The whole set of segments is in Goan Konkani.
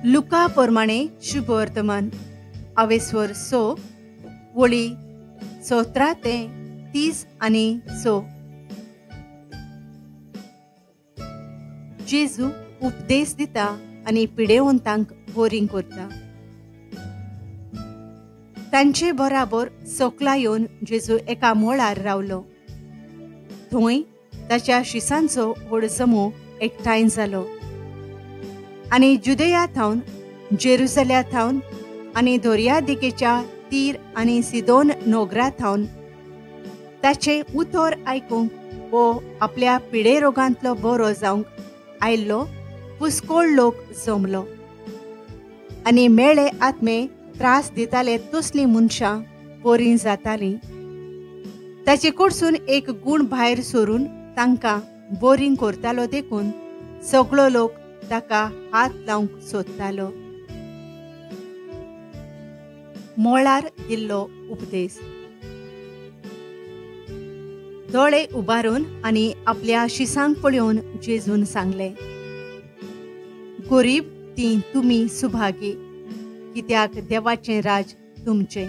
लुका प्रमाणे शुभवर्तमान आवेस्वर 6 वळी 17 ते 30 आनी 6. जेजू उपदेश दिता आनी पिडेवंतांक बोरींग करता. तांचे बराबर सोकला येवन जेजू एका मोळार रावलो. थंय ताच्या शिसांचो व्हड जमो एकठांय जालो आनी जुदया थावन, जेरुसल्या थावन आनी दर्या दिकेच्या तीर आनी सिदोन नोगरा थावन ताचें उतर आयकूंक वो आपल्या पिडे रोगांतलो बरो जावंक आयिल्लो पुस्कोळ लोक जमलो आनी मेळे आत्मे त्रास दिताले तसलीं मनशां बरीं जातालीं. ताचे कडसून एक गूण भायर सरून तांकां बोरींग करतालो देखून सगळो लोक ताका हात लावंक सोदतालो. मोळार दिल्लो उपदेश. दोळे उबारून आनी आपल्या शिसांक पळोवन जेजून सांगलें, गरीब ती तुमी सुभागी, कित्याक देवाचें राज तुमचें.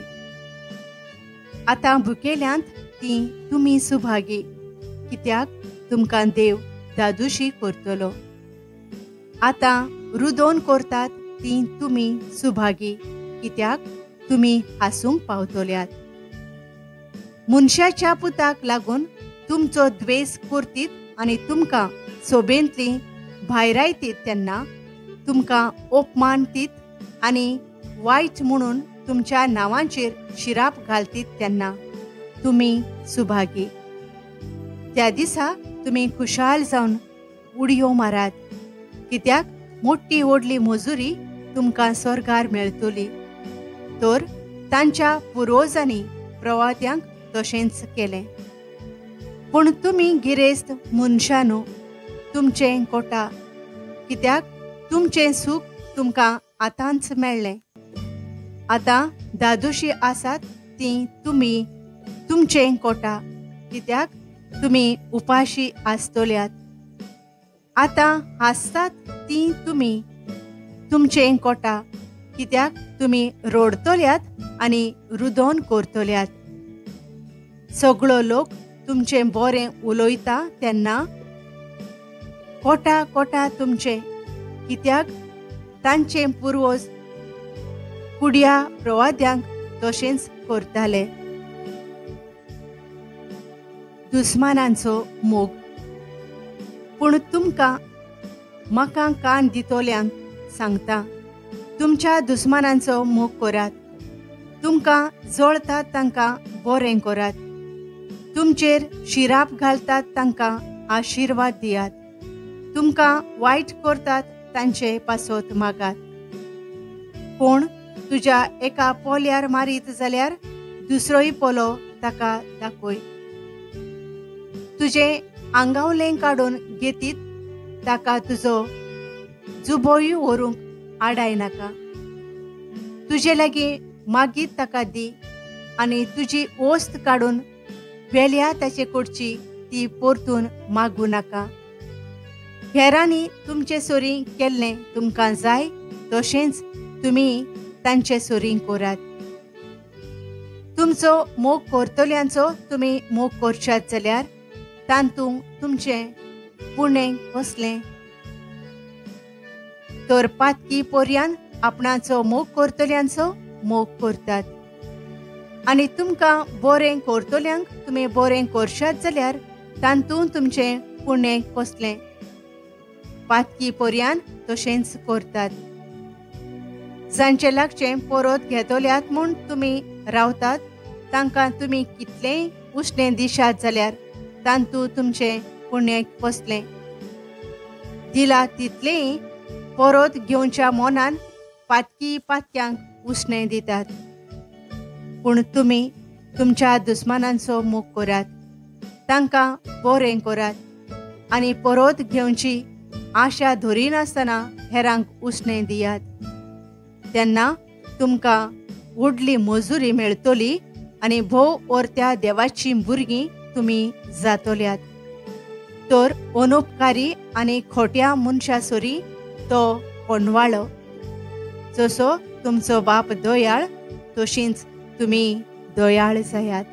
आतां भुकेल्यांत ती तुमी सुभागी, कित्याक तुमकां देव दादुशी करतलो. आतां रुदोन करतात ती तुमी सुभागी, कित्याक तुमी हासूंक पावतल्यात. मनशाच्या पुताक लागून तुमचो द्वेस करतीत आनी तुमकां सोबेंतली भायरायतीत तेन्ना तुमकां अपमान दीत आनी वायट म्हणून तुमच्या नांवांचेर शिराप घालतीत तेन्ना तुमी सुभागी. त्या दिसा तुमी खुशाल जावन उडयो मारात, कित्याक मोठी व्हडली मजुरी तुमकां स्वर्गार मेळटली. तर तांच्या पुर्वजांनी प्रवाद्यांक तशेंच केलें. पूण तुमी गिरेस्त मनशांनो, तुमचें कोटा, कित्याक तुमचें सूख तुमकां आतांच मेळ्ळें. आतां दादोशी आसात ती तुमी, तुमचें कोटा, कित्याक तुमी उपाशी आसतल्यात. आतां हांसतात ती तुमी, तुमचें कोटा, कित्याक तुमी रडतल्यात आनी रुदोन करतल्यात. सगळो लोक तुमचें बरें उलयता तेन्ना कोटा कोटा तुमचें, कित्याक तांचे पुर्वज कुडया प्रवाद्यांक तशेंच करताले. दुस्मानांचो मोग. पूण तुमकां म्हाका कान दितल्यांक सांगता, तुमच्या दुस्मानांचो मोग करात, तुमकां जळतात तांकां बरें करात, तुमचेर शिराप घालतात तांकां आशिर्वाद दियात, तुमकां वायट करतात तांचे पासत मागात. कोण तुज्या एका पोल्यार मारीत जाल्यार दुसरोय पोलो ताका दाखय. तुजें आंगावलें काडून घेतीत ताका तुजो जुबोय व्हरूंक आडाय नाका. तुजे लागीं मागीत ताका दी आनी तुजी वस्त काडून वेल्या ताचे कडची ती परतून मागूं नाका. हेरांनी तुमचे सोरी केल्लें तुमकां जाय तशेंच तुमी तांचे सोरी करात. तुमचो मोग करतल्यांचो तुमी मोग करशात जाल्यार तातूंत तुमचें पुणें कसलें? तर पातकी पोरयान आपणाचो मोग करतल्यांचो मोग करतात. आनी तुमकां बरें करतल्यांक तुमी बरें करशात जाल्यार तातूंत तुमचें पुणें कसलें? पातकी पोरयान तशेंच करतात. जांचे लागचें परत घेतल्यात म्हूण तुमी रावतात तांकां तुमी कितलेंय उश्णें दिशात जाल्यार तातूंत तुमचें पुणें कसलें? दिला तितलेंय परत घेवच्या मनान पातकी पातक्यांक उश्णें दितात. पूण तुमी तुमच्या दुस्मानांचो मोग करात, तांकां बरें करात आनी परत घेवची आशा धरिनासतना हेरांक उश्णें दियात. तेन्ना तुमकां व्हडली मजुरी मेळटली आनी भोव ओरत्या देवाचीं भुरगीं तुमी जातल्यात. तर अनुपकारी आनी खोट्या मनशा सरी तो कोंडवाळो. जसो तुमचो बाप दयाळ तशींच तुमी दयाळ जायात.